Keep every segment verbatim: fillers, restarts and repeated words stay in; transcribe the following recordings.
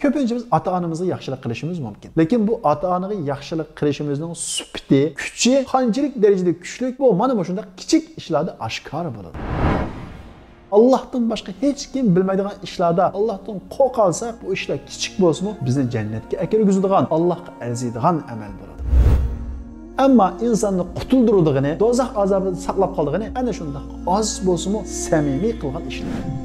كۆپىنچىمىز ئاتا-ئانىمىزغا ياخشىلىق قىلىشىمىز مۇمكىن. لېكىن بۇ ئاتا-ئانىغا ياخشىلىق قىلىشىمىزنىڭ سۈپىتى، كۈچى قانچىلىك دەرىجىدە كۈچلۈك، بۇ مانا مۇشۇنداق كىچىك ئىشلاردا ئاشكارا بولىدۇ. ئاللاھتىن باشقا ھېچ كىم بىلمەيدىغان ئىشلاردا ئاللاھتىن قورقالساق، بۇ ئىشلار كىچىك بولسىمۇ، بىزنى جەننەتكە ئەكىرگۈزىدىغان، ئاللاھقا ئەرزىيدىغان ئەمەل بولىدۇ. ئەمما ئىنساننى قۇتۇلدۇرىدىغىنى، دوزاخ ئازابىدىن ساقلاپ قالىدىغىنى ئەنە شۇنداق ئاز بولسىمۇ سەمىمىي قىلغان ئىشلار.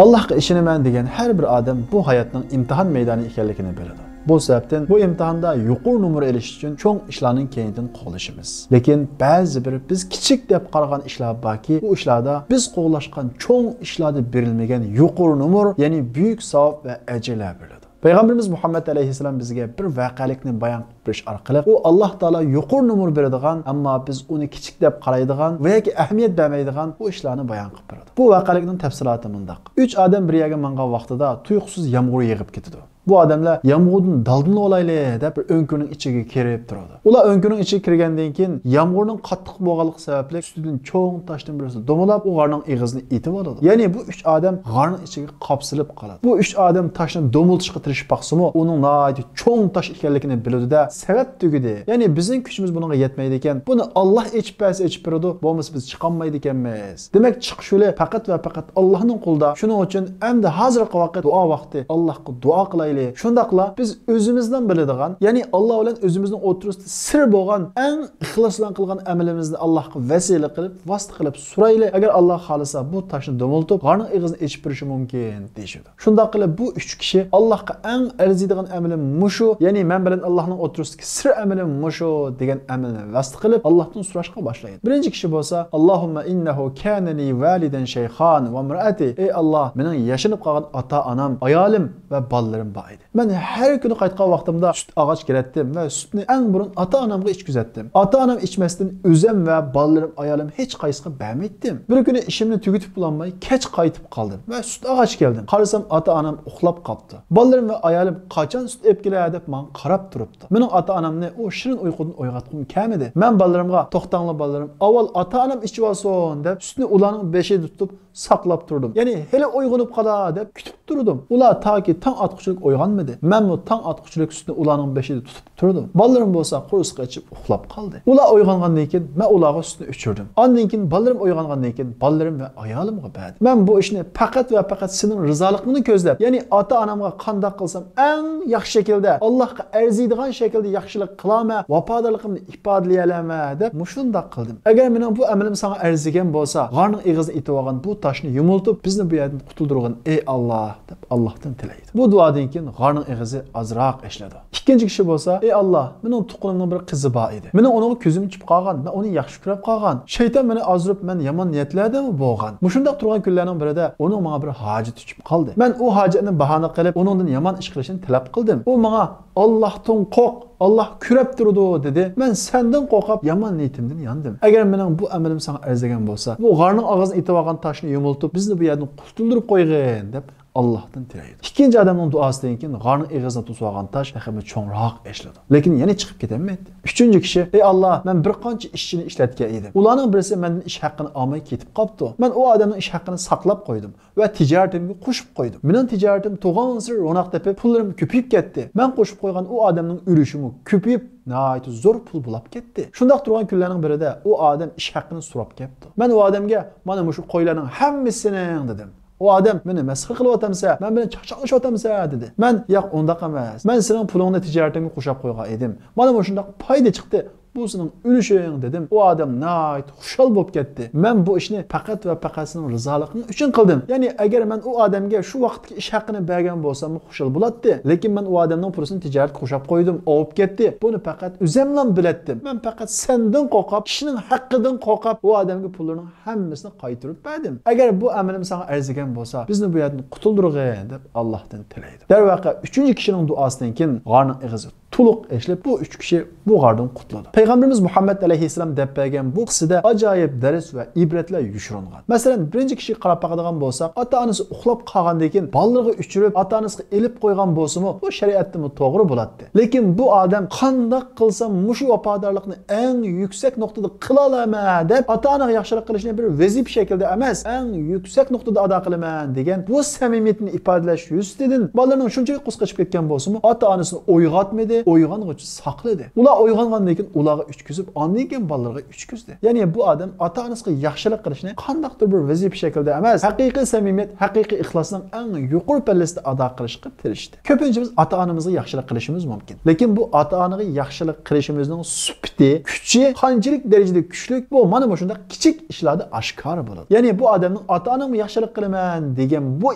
ئاللاھقا ئىشىنىمەن دېگەن ھەر بىر ئادەم بۇ ھاياتنىڭ ئىمتىھان مەيدانى ئىكەنلىكىنى بىلىدۇ. بۇ سەۋەبتىن بۇ ئىمتىھاندا يۇقىرى نومۇر ئېلىش ئۈچۈن چوڭ ئىشلارنىڭ كەينىدىن قوغلىشىمىز. لېكىن بەزى بىر بىز كىچىك دەپ قارىغان ئىشلار باركى، ئۇ ئىشلاردا بىز قوغلاشقان چوڭ ئىشلاردا بېرىلمىگەن يۇقىرى نومۇر، يەنى بۈيۈك ساۋاب ۋە ئەجىرلەر بېرىلىدۇ. پەيغەمبىرىمىز مۇھەممەد ئەلەيھىسسالام بىزگە بىر ۋەقەلىكنى بايان قىلىپ بېرىش ئارقىلىق، ئۇ ئاللاھ تائالا يۇقىرى نومۇر بېرىدىغان، ئەمما بىز ئۇنى كىچىك دەپ قارايدىغان ۋە ياكى ئەھمىيەت بەرمەيدىغان بۇ ئىشلارنى بايان قىلىپ بېرىدۇ. بۇ ۋەقەلىكنىڭ تەپسىلاتى مۇنداق. ئۈچ ئادەم بىر يەرگە ماڭغان ۋاقتىدا تۇيۇقسىز يامغۇر يېغىپ كېتىدۇ. بۇ ئادەملەر يامغۇردىن دالدىنىۋالايلى دەپ بىر ئۆڭكۈرنىڭ ئىچىگە كىرىپ تۇرىدۇ. ئۇلار ئۆڭكۈرنىڭ ئىچىگە كىرگەندىن كېيىن يامغۇرنىڭ قاتتىق بولغانلىقى سەۋەبلىك ئۈستىدىن چوڭ تاشتىن بىرسى دومىلاپ ئۇ غارنىڭ ئېغىزىنى ئېتىۋالىدۇ. يەنى بۇ ئۈچ ئادەم غارنىڭ ئىچىگە قاپسىلىپ قالىدۇ. بۇ ئۈچ ئادەم تاشنى دومىلىتىشقا تىرىشىپ باقسىمۇ، ئۇنىڭ ناھايىتى چوڭ تاش ئىكەنلىكىنى بىلىدۇ-دە، سەۋەب تۈگىدى. يەنى بىزنىڭ كۈچىمىز بۇنىڭغا يەتمەيدىكەن، بۇنى ئاللاھ ئېچىپ بەرسە ئېچىپ بېرىدۇ، بولمىسا بىز چىقالمايدىكەنمىز. دېمەك، چىقىش يولى پەقەت ۋە پەقەت ئاللاھنىڭ قولىدا. شۇنىڭ ئۈچۈن ئەمدى ھازىرقى ۋاقىت دۇئا ۋاقتى. ئاللاھقا دۇئا قىلايلى. شۇنداقلا بىز ئۆزىمىزنىڭ بىلىدىغان، يەنى ئاللاھ بىلەن ئۆزىمىزنىڭ ئوتتۇرىسىدا سىر بولغان، ئەڭ ئىخلاس بىلەن قىلغان ئەمىلىمىزنى ئاللاھقا ۋەسىلە قىلىپ، ۋاسىتە قىلىپ سورايلى. ئەگەر ئاللاھ خالىسا، بۇ تاشنى دومىلىتىپ، غارنىڭ ئېغىزىنى ئېچىپ بېرىشى مۇمكىن، دېيىشىدۇ. شۇنداق قىلىپ، بۇ ئۈچ كىشى ئاللاھقا ئەڭ ئەرزىيدىغان ئەمىلىم مۇشۇ، يەنى مەن بىلەن ئاللاھنىڭ ئوتتۇرىسىدىكى سىر ئەمىلىم مۇشۇ، دېگەن ئەمىلنى ۋاسىتە قىلىپ، ئاللاھتىن سوراشقا باشلايدۇ. بىرىنچى كىشى بولسا، «اللهم إنه كان لي والدا شيخا وامرأتي». ئەي ئاللاھ، مېنىڭ ياشىنىپ قالغان ئاتا-ئانام، ئايالىم ۋە بالىلىرىم بار ئىدى. مەن ھەر كۈنى قايتقان ۋاقتىمدا سۈت ئالغاچ كېلەتتىم ۋە سۈتنى ئەڭ بۇرۇن ئاتا-ئانامغا ئىچكۈزەتتىم. ئاتا-ئانام ئىچمەستىن ئۆزۈم ۋە بالىلىرىم، ئايالىم ھېچ قايسىغا بەرمەيتتىم. بىر كۈنى ئىشىمنى تۈگىتىپ بولالماي كەچ قايتىپ قالدىم ۋە سۈت ئالغاچ كەلدىم. قارىسام، ئاتا-ئانام ئۇخلاپ قاپتۇ. بالىلىرىم ۋە ئايالىم قاچان سۈت ئېلىپ كېلە دەپ ماڭا قاراپ تۇرۇپتۇ. مېنىڭ ئاتا-ئانامنى ئۇ شېرىن ئۇيقۇدىن ئويغاتقۇم كەلمىدى. مەن بالىلىرىمغا، «توختاڭلار بالىلىرىم، ئاۋۋال ئاتا-ئانام ئىچىۋالسۇن» دەپ، سۈتنى ئۇلارنىڭ بېشىدا تۇتۇپ ساقلاپ تۇردۇم. يەنى ھېلى ئويغىنىپ قالا دەپ كۈتۈپ تۇردۇم. ئۇلار تاكى تاڭ ئاتقۇچىلىك ئويغانمىدى. مەنمۇ تاڭ ئاتقۇچىلىك سۈتنى ئۇلارنىڭ بېشىدا تۇتۇپ تۇردۇم. بالىلىرىم بولسا قورسىقى ئېچىپ ئۇخلاپ قالدى. ئۇلار ئويغانغاندىن كېيىن مەن ئۇلارغا سۈتنى ئىچۈردۈم. ئاندىن كېيىن بالىلىرىم ئويغانغاندىن كېيىن بالىلىرىم ۋە ئايالىمغا بەردىم. مەن بۇ ئىشنى پەقەت ۋە پەقەت سېنىڭ رىزالىقىڭنى كۆزلەپ، يەنى ئاتا-ئانامغا قانداق قىلسام ئەڭ ياخشى شەكىلدە، ئاللاھقا ئەرزىيدىغان شەكىلدە ياخشىلىق قىلالماي، ۋاپادارلىقىمنى ئىپادىلىيەلەيمەن دەپ مۇشۇنداق قىلدىم. ئەگەر مېنىڭ بۇ ئەمىلىم ساڭا ئەرزىگەن بولسا، غارنىڭ ئېغىزىنى ئېتىۋالغان بۇ تاشنى يۇمۇلتۇپ، بىزنى بۇ يەردىن قۇتۇلدۇرغىن، ئەي ئاللاھ، دەپ ئاللاھتىن تىلەيدۇ. بۇ دۇئادىن كېيىن غارنىڭ ئېغىزى ئازراق ئېچىلىدۇ. ئىككىنچى كىشى بولسا، ئەي ئاللاھ، مېنىڭ تۇغقىنىمنىڭ بىر قىزى بار ئىدى. مېنىڭ ئۇنىڭغا كۆزۈم چۈشۈپ قالغان، مەن ئۇنى ياخشى كۆرۈپ قالغان. شەيتان مېنى ئازدۇرۇپ، مەن يامان نىيەتلەردىمۇ بولغان. مۇشۇنداق تۇرغان كۈنلەرنىڭ بىرىدە ئۇنىڭ ماڭا بىر ھاجىتى چۈشۈپ قالدى. مەن ئۇ ھاجەتنى باھانە قىلىپ، ئۇنىڭدىن يامان ئىش قىلىشنى تەلەپ قىلدىم. ئۇ ماڭا، «ئاللاھتىن قورق، ئاللاھ كۆرۈپ تۇرىدۇ» دېدى. مەن سەندىن قورقۇپ، يامان نىيىتىمدىن ياندىم. ئەگەر مېنىڭ بۇ ئەمىلىم ساڭا ئەرزىگەن بولسا، بۇ غارنىڭ ئاغزىنى ئېتىۋالغان تاشنى يۇمۇلتۇپ، بىزنى بۇ يەردىن قۇتۇلدۇرۇپ قويغىن، دەپ ئاللاھتىن تىلەيدۇ. ئىككىنچى ئادەمنىڭ دۇئاسىدىن كېيىن غارنىڭ ئېغىزىنى توسۇۋالغان تاش تېخىمۇ چوڭراق ئېچىلىدۇ. لېكىن يەنە چىقىپ كېتەلمەيتتى. ئۈچىنچى كىشى، ئەي ئاللاھ، مەن بىر قانچە ئىشچىنى ئىشلەتكەن ئىدىم. ئۇلارنىڭ بىرسى مەندىن ئىش ھەققىنى ئالماي كېتىپ قاپتۇ. مەن ئۇ ئادەمنىڭ ئىش ھەققىنى ساقلاپ قويدۇم ۋە تىجارىتىمگە قوشۇپ قويدۇم. مېنىڭ تىجارىتىم تۇرغانسېرى روناق تېپىپ، پۇللىرىم كۆپىيىپ كەتتى. مەن قوشۇپ قويغان ئۇ ئادەمنىڭ ئۈلۈشىمۇ كۆپىيىپ، ناھايىتى زور پۇل بولاپ كەتتى. شۇنداق تۇرغان كۈنلەرنىڭ بىرىدە ئۇ ئادەم ئىش ھەققىنى سوراپ كەپتۇ. مەن ئۇ ئادەمگە، «مانا مۇشۇ قويلارنىڭ ھەممىسى سېنىڭ» دېدىم. ئۇ ئادەم، «مېنى مەسخىرە قىلىۋاتامسەن؟ مەن بىلەن چاقچاقلىشىۋاتامسەن؟» دېدى. مەن، «ياق، ئۇنداق ئەمەس. مەن سېنىڭ پۇلۇڭنى تىجارىتىمگە قوشاپ قويغان ئىدىم. مانا مۇشۇنداق پايدا چىقتى. بۇ سېنىڭ ئۈلۈشۈڭ» دېدىم. ئۇ ئادەم ناھايىتى خۇشال بولۇپ كەتتى. «مەن بۇ ئىشنى پەقەت ۋە پەقەت سېنىڭ رىزالىقىڭ ئۈچۈن قىلدىم. يەنى ئەگەر مەن ئۇ ئادەمگە شۇ ۋاقىتتىكى ئىش ھەققىنى بەرگەن بولساممۇ خۇشال بولاتتى. لېكىن مەن ئۇ ئادەمنىڭ پۇلىسىنى تىجارەتكە قوشاپ قويدۇم، ئاۋۇپ كەتتى. بۇنى پەقەت ئۆزۈملا بىلەتتىم. مەن پەقەت سەندىن قورقۇپ، كىشىنىڭ ھەققىدىن قورقۇپ، ئۇ ئادەمگە پۇللىرىنىڭ ھەممىسىنى قايتۇرۇپ بەردىم. ئەگەر بۇ ئەمىلىم ساڭا ئەرزىگەن بولسا، بىزنى بۇ يەردىن قۇتۇلدۇرغىن» دەپ ئاللاھتىن تىلەيدۇ. دەرۋەقە، ئۈچىنچى كىشىنىڭ دۇئاسىدىن كېيىن غارنىڭ ئېغىزى ئۇلۇغ ئېچىلىپ، بۇ ئۈچ كىشى بۇ غاردىن قۇتۇلىدۇ. پەيغەمبىرىمىز مۇھەممەد ئەلەيھىسسالام دەپ بەرگەن بۇ قىسسىدە ئاجايىپ دەرس ۋە ئىبرەتلەر يوشۇرۇنغان. مەسىلەن، بىرىنچى كىشىگە قاراپ باقىدىغان بولساق، ئاتا-ئانىسى ئۇخلاپ قالغاندىن كېيىن بالىلىرىغا ئۆچۈرۈپ، ئاتا-ئانىسىغا ئېلىپ قويغان بولسىمۇ، بۇ شەرىئەتتىمۇ توغرا بولاتتى. لېكىن بۇ ئادەم قانداق قىلسام مۇشۇ ۋاپادارلىقنى ئەڭ يۈكسەك نۇقتىدا قىلالايمەن دەپ، ئاتا-ئانىغا ياخشىلىق قىلىشنى بىر ۋەزىپە شەكلىدە ئەمەس، ئەڭ يۈكسەك نۇقتىدا ئادا قىلىمەن دېگەن بۇ سەمىمىيىتىنى ئىپادىلەش يۈزىسىدىن بالىلىرىنىڭ شۇنچىلىك قۇس قېچىپ كەتكەن بولسىمۇ، ئاتا-ئانىسىنى ئويغاتمىدى، ئويغانغۇچە ساقلىدى. ئۇلار ئويغانغاندىن كېيىن ئۇلارغا ئۆچكۈزۈپ، ئاندىن كېيىن بالىلىرىغا ئۆچكۈزدى. يەنى بۇ ئادەم ئاتا-ئانىسىغا ياخشىلىق قىلىشنى قانداقتۇر بىر ۋەزىپە شەكلىدە ئەمەس، ھەقىقىي سەمىمىيەت، ھەقىقىي ئىخلاسنىڭ ئەڭ يۇقىرى پەللىسىدە ئادا قىلىشقا تىرىشتى. كۆپىنچىمىز ئاتا-ئانىمىزغا ياخشىلىق قىلىشىمىز مۇمكىن. لېكىن بۇ ئاتا-ئانىغا ياخشىلىق قىلىشىمىزنىڭ سۈپىتى، كۈچى قانچىلىك دەرىجىدە كۈچلۈك، بۇ مانا مۇشۇنداق كىچىك ئىشلاردا ئاشكارا بولىدۇ. يەنى بۇ ئادەمنىڭ ئاتا-ئانامغا ياخشىلىق قىلىمەن دېگەن بۇ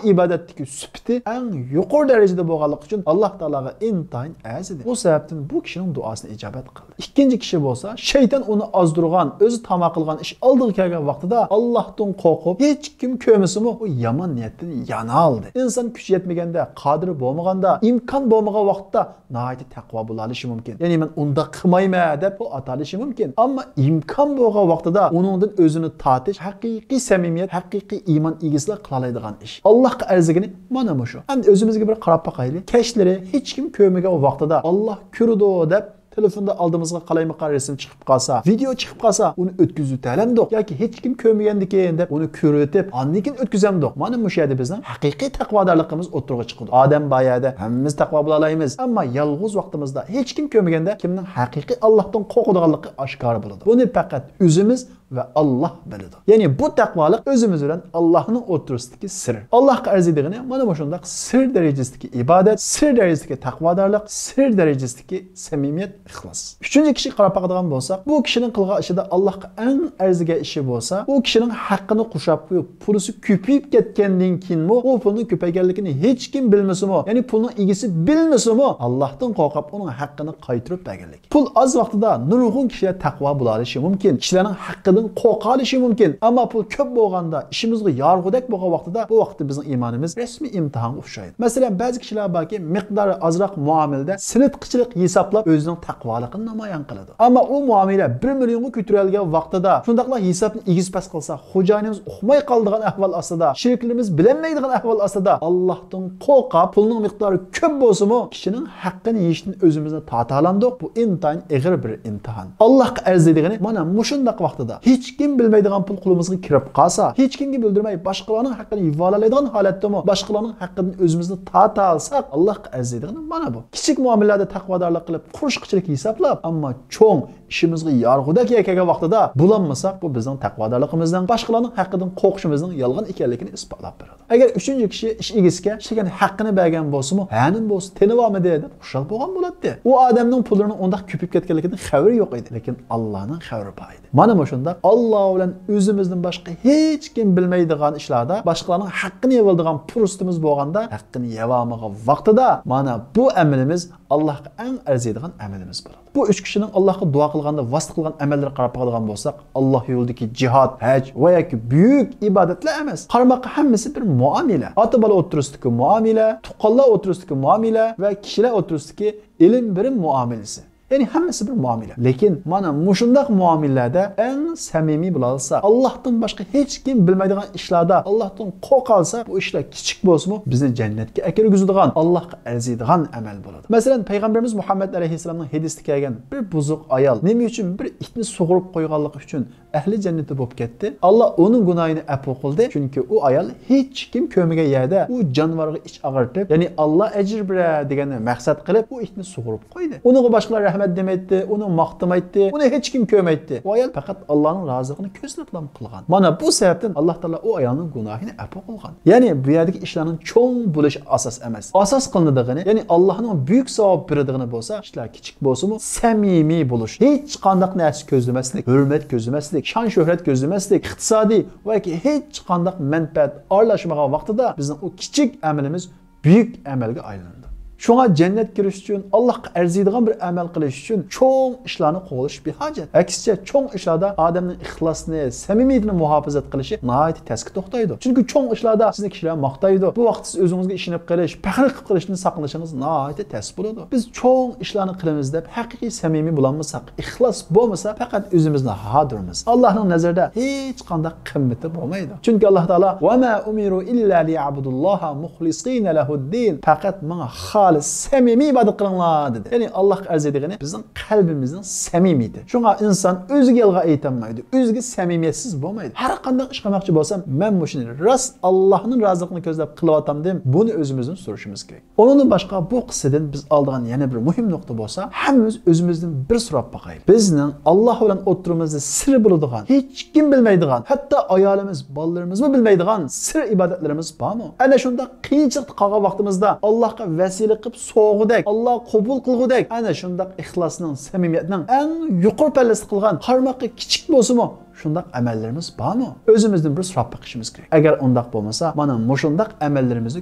ئىبادەتتىكى سۈپىتى ئەڭ يۇقىرى دەرىجىدە بولغانلىقى ئۈچۈن ئاللاھ تائالاغا ئىنتايىن ئەرزىدى. بۇ سەۋەبتىن بۇ كىشىنىڭ دۇئاسىنى ئىجابەت قىلدى. ئىككىنچى كىشى بولسا، شەيتان ئۇنى ئازدۇرغان، ئۆزى تاما قىلغان ئىش ئالدىغا كەلگەن ۋاقتىدا ئاللاھتىن قورقۇپ، ھېچ كىم كۆرمىسىمۇ، ئۇ يامان نىيەتتىن يانالدى. ئىنسان كۈچى يەتمىگەندە، قادىرى بولمىغاندا، ئىمكان بولمىغان ۋاقىتتا ناھايىتى تەقۋا بولالىشى مۇمكىن. يەنى مەن ئۇنداق قىلمايمەن دەپ ئۇ ئاتالىشى مۇمكىن. ئەمما ئىمكان بولغان ۋاقتىدا ئۇنىڭدىن ئۆزىنى تارتىش ھەقىقىي سەمىمىيەت، ھەقىقىي ئىمان ئىگىسىلا قىلالايدىغان ئىش. ئاللاھقا ئەرزىگىنى مانا مۇشۇ. ئەمدى ئۆزىمىزگە بىر قاراپ باقايلى. كەچلىرى ھېچ كىم كۆرمىگەن ۋاقتىدا ئاللاھ كۆرىدۇ دەپ تېلېفوندا ئالدىمىزغا قالايمىقان رەسىم چىقىپ قالسا، ۋىدېئو چىقىپ قالسا، ئۇنى ئۆتكۈزۈۋېتەلەمدۇق ياكى ھېچكىم كۆرمىگەندىكىن دەپ ئۇنى كۆرۈۋېتىپ، ئاندىن كېيىن ئۆتكۈزەمدۇق؟ مانا مۇشۇ يەردە بىزنىڭ ھەقىقىي تەقۋادارلىقىمىز ئوتتۇرىغا چىقىدۇ. ئادەم بار يەردە ھەممىمىز تەقۋا بولالايمىز، ئەمما يالغۇز ۋاقتىمىزدا ھېچكىم كۆرمىگەندە كىمنىڭ ھەقىقىي ئاللاھتىن قورقىدىغانلىقى ئاشكارا بولىدۇ. بۇنى پەقەت ئۆزىمىز ۋە ئاللاھ بىلىدۇ. يەنى بۇ تەقۋالىق ئۆزىمىز بىلەن ئاللاھنىڭ ئوتتۇرىسىدىكى سىر. ئاللاھقا ئەرز دەيدىغىنى مانا مۇشۇنداق سىر دەرىجىسىدىكى ئىبادەت، سىر دەرىجىسىدىكى تەقۋادارلىق، سىر دەرىجىسىدىكى سەمىمىيەت، ئىخلاس. ئۈچىنچى كىشىگە قاراپ باقىدىغان بولساق، بۇ كىشىنىڭ قىلغان ئىشىدا ئاللاھقا ئەڭ ئەرزىگەن ئىشى بولسا، ئۇ كىشىنىڭ ھەققىنى قورشاپ قويۇپ، پۇلىسى كۆپىيىپ كەتكەندىن كېيىنمۇ ئۇ پۇلنىڭ كۆپەيگەنلىكىنى ھېچكىم بىلمىسىمۇ، يەنى پۇلنىڭ ئىگىسى بىلمىسىمۇ، ئاللاھتىن قورقۇپ ئۇنىڭ ھەققىنى قايتۇرۇپ بەرگەنلىك. پۇل ئاز ۋاقتىدا نۇرغۇن كىشىلەر تەقۋا بولالىشى مۇمكىن. كىشىلەرنىڭ ھەققىدىن قورقالىشى مۇمكىن. ئەمما پۇل كۆپ بولغاندا، ئىشىمىزغا يارىغۇدەك بولغان ۋاقتىدا، بۇ ۋاقىتتا بىزنىڭ ئىمانىمىز رەسمىي ئىمتىھانغا ئۇچرايدۇ. مەسىلەن، بەزى كىشىلەر باركى، مىقدارى ئازراق مۇئامىلىدە سىنىتقىچىلىق ھېسابلاپ، ئۆزىنىڭ تەقۋالىقىنى نامايان قىلىدۇ. ئەمما ئۇ مۇئامىلە بىر مىليونغا كۆتۈرۈلگەن ۋاقتىدا، شۇنداقلا ھېسابنى ئېگىز پەس قىلسا، خوجايىنىمىز ئۇقماي قالىدىغان ئەھۋال ئاستىدا، شېرىكلىرىمىز بىلەلمەيدىغان ئەھۋال ئاستىدا، ئاللاھتىن قورقۇپ، پۇلنىڭ مىقدارى كۆپ بولسىمۇ، كىشىنىڭ ھەققىنى يېيىشتىن ئۆزىمىزنى تارتالامدۇق؟ بۇ ئىنتايىن ئېغىر بىر ئىمتىھان. ئاللاھقا ئەرز دەيدىغىنى مانا مۇشۇنداق ۋاقتىدا، ھېچكىم بىلمەيدىغان پۇل قولىمىزغا كىرىپ قالسا، ھېچكىمگە بىلدۈرمەي باشقىلارنىڭ ھەققىنى يېيىۋالالايدىغان ھالەتتىمۇ باشقىلارنىڭ ھەققىدىن ئۆزىمىزنى تارتالساق، ئاللاھقا ئەرز دەيدىغىنى مانا بۇ. كىچىك مۇئامىلىلەردە تەقۋادارلىق قىلىپ، قورسىقچىلىق ھېسابلاپ، ئەمما چوڭ ئىشىمىزغا يارىغۇدەك يەرگە كەلگەن ۋاقتىدا بۇلانمىساق، بۇ بىزنىڭ تەقۋادارلىقىمىزنىڭ، باشقىلارنىڭ ھەققىدىن قورقۇشىمىزنىڭ يالغان ئىكەنلىكىنى ئىسپاتلاپ بېرىدۇ. ئەگەر ئۈچىنچى كىشى ئىش ئىگىسىگە ئىشلىگەن ھەققىنى بەرگەن بولسىمۇ، ھەنىم بولسا تېنىۋالمىدى دەپ خۇشال بولغان بولاتتى. ئۇ ئادەمنىڭ پۇللىرىنىڭ ئۇنداق كۆپىيىپ كەتكەنلىكىدىن خەۋىرى يوق ئىدى. لېكىن ئاللانىڭ خەۋىرى بار ئىدى. مانا مۇشۇنداق ئاللا بىلەن ئۆزىمىزدىن باشقا ھېچكىم بىلمەيدىغان ئىشلاردا، باشقىلارنىڭ ھەققىنى يەۋالىدىغان پۇرسىتىمىز بولغاندا، ھەققىنى يەۋالمىغان ۋاقتىدا مانا بۇ ئەمىلىمىز ئاللاھقا ئەڭ ئەرزىيدىغان ئەمىلىمىز بولىدۇ. بۇ ئۈچ كىشىنىڭ ئاللاھقا دۇئا قىلغاندا ۋاسىتە قىلغان ئەمەللىرىگە قاراپ باقىدىغان بولساق، ئاللاھ يولىدىكى جىھاد، ھەج ۋە ياكى بۈيۈك ئىبادەتلەر ئەمەس. قارىماققا ھەممىسى بىر مۇئامىلە. ئاتا-بالا ئوتتۇرىسىدىكى مۇئامىلە، تۇغقانلار ئوتتۇرىسىدىكى مۇئامىلە ۋە كىشىلەر ئوتتۇرىسىدىكى ئېلىم-بېرىم مۇئامىلىسى. يەنى ھەممىسى بىر مۇئامىلە. لېكىن مانا مۇشۇنداق مۇئامىلىلەردە ئەڭ سەمىمىي بولالىساق، ئاللاھتىن باشقا ھېچكىم بىلمەيدىغان ئىشلاردا ئاللاھتىن قورقالىساق، بۇ ئىشلار كىچىك بولسىمۇ، بىزنى جەننەتكە ئەكىرگۈزىدىغان، ئاللاھقا ئەرزىيدىغان ئەمەل بولىدۇ. مەسىلەن، پەيغەمبىرىمىز مۇھەممەد ئەلەيھىسسالامنىڭ ھەدىسىدە كەلگەن بىر بۇزۇق ئايال نېمە ئۈچۈن بىر ئىتنى سۇغۇرۇپ قويغانلىقى ئۈچۈن ئەھلى جەننىتى بولۇپ كەتتى؟ ئاللا ئۇنىڭ گۇناھىنى ئەپۇ قىلدى، چۈنكى ئۇ ئايال ھېچكىم كۆرمىگەن يەردە ئۇ جانىۋارغا ئىچ ئاغرىتىپ، يەنى ئاللا ئەجىر بېرەر دېگەننى مەقسەت قىلىپ، ئۇ ئىتنى سۇغۇرۇپ قويدى. ئۇنىڭغا باشقىلار رەھمەت دېمەيتتى، ئۇنى ماختىمايتتى، ئۇنى ھېچكىم كۆرمەيتتى. ئۇ ئايال پەقەت ئاللانىڭ رازىلىقىنى كۆزلەپلا قىلغان. مانا بۇ سەۋەبتىن ئاللا تائالا ئۇ ئايالنىڭ گۇناھىنى ئەپۇ قىلغان. يەنى بۇ يەردىكى ئىشلارنىڭ چوڭ بولۇشى ئاساس ئەمەس. ئاساس قىلىنىدىغىنى، يەنى ئاللانىڭ بۈيۈك ساۋاب بېرىدىغىنى بولسا، ئىشلار كىچىك بولسىمۇ، سەمىمىي بولۇش. ھېچقانداق نەرسە كۆزلىمەسلىك، ھۆرمەت كۆزلىمەسلىك، شان-شۆھرەت كۆزلىمەسلىك، ئىقتىسادىي ۋە ياكى ھېچقانداق مەنپەئەت ئارىلاشمىغان ۋاقتىدا بىزنىڭ ئۇ كىچىك ئەمىلىمىز بۈيۈك ئەمەلگە ئايلىنىدۇ. شۇڭا جەننەتكە كىرىش ئۈچۈن، ئاللاھقا ئەرزىيدىغان بىر ئەمەل قىلىش ئۈچۈن چوڭ ئىشلارنى قوغلىشىش بىھاجەت. ئەكسىچە، چوڭ ئىشلاردا ئادەمنىڭ ئىخلاسىنى، سەمىمىيىتىنى مۇھاپىزەت قىلىشى ناھايىتى تەسكە توختايدۇ. چۈنكى چوڭ ئىشلاردا سىزنى كىشىلەر ماختايدۇ. بۇ ۋاقىتتا سىز ئۆزىڭىزگە ئىشىنىپ قېلىش، پەخىر قىلىپ قېلىشتىن ساقلىنىشىڭىز ناھايىتى تەس بولىدۇ. بىز چوڭ ئىشلارنى قىلىمىز دەپ ھەقىقىي سەمىمىي بولالمىساق، ئىخلاس بولمىسا، پەقەت ئۆزىمىزنى ھادۇرىمىز. ئاللاھنىڭ نەزىرىدە ھېچقانداق قىممىتى بولمايدۇ. چۈنكى ئاللاھ تائالا، «ۋە ما ئۇمىرۇ ئىللا لىيەئبۇدۇللاھا مۇخلىسىنا لەھۇددىن.» پەقەت ماڭا خالىس، سەمىمىي ئىبادەت قىلىڭلار، دېدى. يەنى ئاللاھقا ئەرزىيدىغىنى بىزنىڭ قەلبىمىزنىڭ سەمىمىيىتى. شۇڭا ئىنسان ئۆزىگە يالغان ئېيتالمايدۇ، ئۆزىگە سەمىمىيەتسىز بولمايدۇ. ھەر قانداق ئىش قىلماقچى بولسام، مەن مۇشۇنى راست ئاللاھنىڭ رازىلىقىنى كۆزلەپ قىلىۋاتامدىم؟ بۇنى ئۆزىمىزدىن سورىشىمىز كېرەك. ئۇنىڭدىن باشقا بۇ قىسسىدىن بىز ئالىدىغان يەنە بىر مۇھىم نۇقتا بولسا، ھەممىمىز ئۆزىمىزدىن بىر سوراپ باقايلى. بىزنىڭ ئاللاھ بىلەن ئوتتۇرىمىزدا سىر بولىدىغان، ھېچكىم بىلمەيدىغان، ھەتتا ئايالىمىز، بالىلىرىمىزمۇ بىلمەيدىغان سىر ئىبادەتلىرىمىز بارمۇ؟ ئەنە شۇنداق قىيىنچىلىقتا قالغان ۋاقتىمىزدا ئاللاھقا ۋەسىلە قىلىپ سوغۇدەك، ئاللاھ قوبۇل قىلغۇدەك، ئەنە شۇنداق ئىخلاسنىڭ، سەمىمىيەتنىڭ ئەڭ يۇقىرى پەللىسىدە قىلغان، قارىماققا كىچىك بولسىمۇ، شۇنداق ئەمەللىرىمىز بارمۇ؟ ئۆزىمىزدىن بىر سوراپ بېقىشىمىز كېرەك. ئەگەر ئۇنداق بولمىسا، مانا مۇشۇنداق ئەمەللىرىمىزنى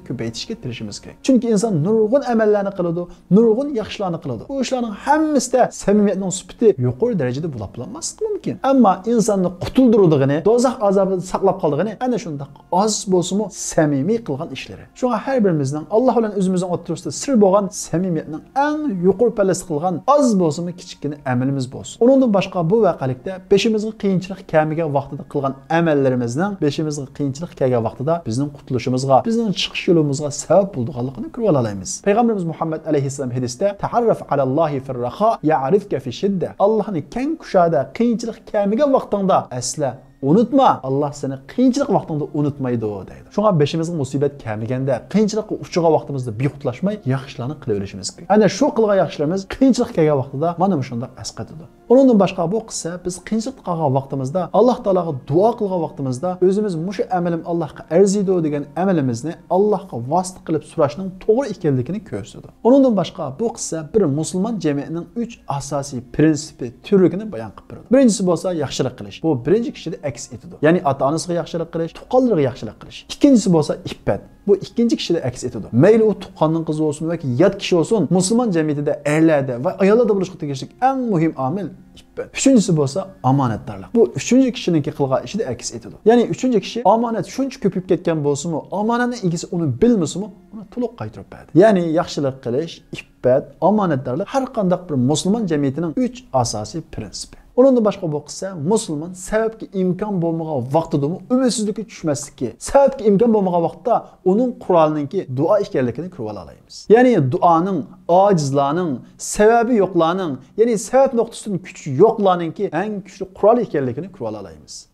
كۆپەيتىشكە تىرىشىمىز كېرەك. چۈنكى ئىنسان نۇرغۇن ئەمەللەرنى قىلىدۇ، نۇرغۇن ياخشىلارنى قىلىدۇ. بۇ ئىشلارنىڭ ھەممىسىدە سەمىمىيەتنىڭ سۈپىتى يۇقىرى دەرىجىدە بولۇپ بولماسلىقى مۇمكىن. ئەمما ئىنساننى قۇتۇلدۇرىدىغىنى، دوزاخ ئازابىدىن ساقلاپ قالىدىغىنى ئەنە شۇنداق ئاز بولسىمۇ سەمىمىي قىلغان ئىشلىرى. شۇڭا ھەر بىرىمىزنىڭ ئاللاھ بىلەن ئۆزىمىزنىڭ ئوتتۇرىسىدا سىر بولغان سەمىمىيەتنىڭ ئەڭ يۇقىرى پەللىسىدە قىلغان ئاز بولسىمۇ كىچىككىنە ئەمىلىمىز بولسۇن. ئۇنىڭدىن باشقا بۇ ۋەقەلىكتە بېشىمىزغا قىيىنچىلىق كەلمىگەن ۋاقتىدا قىلغان ئەمەللىرىمىزنىڭ بېشىمىزغا قىيىنچىلىق كەلگەن ۋاقتىدا بىزنىڭ قۇتۇلۇشىمىزغا، بىزنىڭ چىقىش يولىمىزغا سەۋەب بولىدىغانلىقىنى كۆرۈۋالالايمىز. پەيغەمبىرىمىز مۇھەممەد ئەلەيھىسسالام ھەدىستە، «تەئەررەف ئەلەللاھى فىررەخا يەئرىفكە فىششىددە.» ئاللاھنى كەڭ كۇشادە، قىيىنچىلىق كەلمىگەن ۋاقتىڭدا ئەسلە، ئۇنتۇما، ئاللاھ سېنى قىيىنچىلىق ۋاقتىڭدا ئۇنتۇمايدۇ، دەيدۇ. شۇڭا بېشىمىزغا مۇسىبەت كەلمىگەندە، قىيىنچىلىققا ئۇچرىغان ۋاقتىمىزدا بىخۇدلاشماي، ياخشىلارنى قىلىۋېلىشىمىز كېرەك. ئەنە شۇ قىلغان ياخشىلىرىمىز قىيىنچىلىق كەلگەن ۋاقتىدا مانا مۇشۇنداق ئەسقاتىدۇ. ئۇنىڭدىن باشقا بۇ قىسسە بىز قىيىنچىلىقتا قالغان ۋاقتىمىزدا، ئاللاھ تائالاغا دۇئا قىلغان ۋاقتىمىزدا، ئۆزىمىز مۇشۇ ئەمىلىم ئاللاھقا ئەرزىيدۇ دېگەن ئەمىلىمىزنى ئاللاھقا ۋاسىتە قىلىپ سوراشنىڭ توغرا ئىكەنلىكىنى كۆرسىتىدۇ. ئۇنىڭدىن باشقا بۇ قىسسە بىر مۇسۇلمان جەمئىيىتىنىڭ ئۈچ ئاساسىي پرىنسىپى، تۈرلۈكىنى بايان قىلىپ بېرىدۇ. بىرىنچىسى بولسا ياخشىلىق قىلىش. بۇ بىرىنچى كىشىدە ئەكس ئېتىدۇ. يەنى ئاتا-ئانىسىغا ياخشىلىق قىلىش، تۇغقانلىرىغا ياخشىلىق قىلىش. ئىككىنچىسى بولسا ئىپپەت. بۇ ئىككىنچى كىشىدە ئەكس ئېتىدۇ. مەيلى ئۇ تۇغقاننىڭ قىزى بولسۇن ياكى يات كىشى بولسۇن، مۇسۇلمان جەمئىيىتىدە ئەرلەردە ۋە ئاياللاردا بولۇشقا تېگىشلىك ئەڭ مۇھىم ئامىل ئىپپەت. ئۈچىنچىسى بولسا ئامانەتدارلىق. بۇ ئۈچىنچى كىشىنىڭكى قىلغان ئىشىدە ئەكس ئېتىدۇ. يەنى ئۈچىنچى كىشى ئامانەت شۇنچە كۆپىيىپ كەتكەن بولسىمۇ، ئامانەتنىڭ ئىگىسى ئۇنى بىلمىسىمۇ، ئۇنى تولۇق قايتۇرۇپ بەردى. يەنى ياخشىلىق قىلىش، ئىپپەت، ئامانەتدارلىق ھەر قانداق بىر مۇسۇلمان جەمئىيىتىنىڭ ئۈچ ئاساسىي پرىنسىپى. ئۇنىڭدىن باشقا بۇ قىسسە مۇسۇلمان سەۋەبكە ئىمكان بولمىغان ۋاقتىدىمۇ ئۈمىدسىزلىككە چۈشمەسلىكى، سەۋەبكە ئىمكان بولمىغان ۋاقىتتا ئۇنىڭ قورالىنىڭكى دۇئا ئىكەنلىكىنى كۆرۈۋالالايمىز. يەنى دۇئانىڭ ئاجىزلارنىڭ، سەۋەبى يوقلارنىڭ، يەنى سەۋەب نۇقتىسىدىن كۈچى يوقلارنىڭكى ئەڭ كۈچلۈك قورال ئىكەنلىكىنى كۆرۈۋالالايمىز.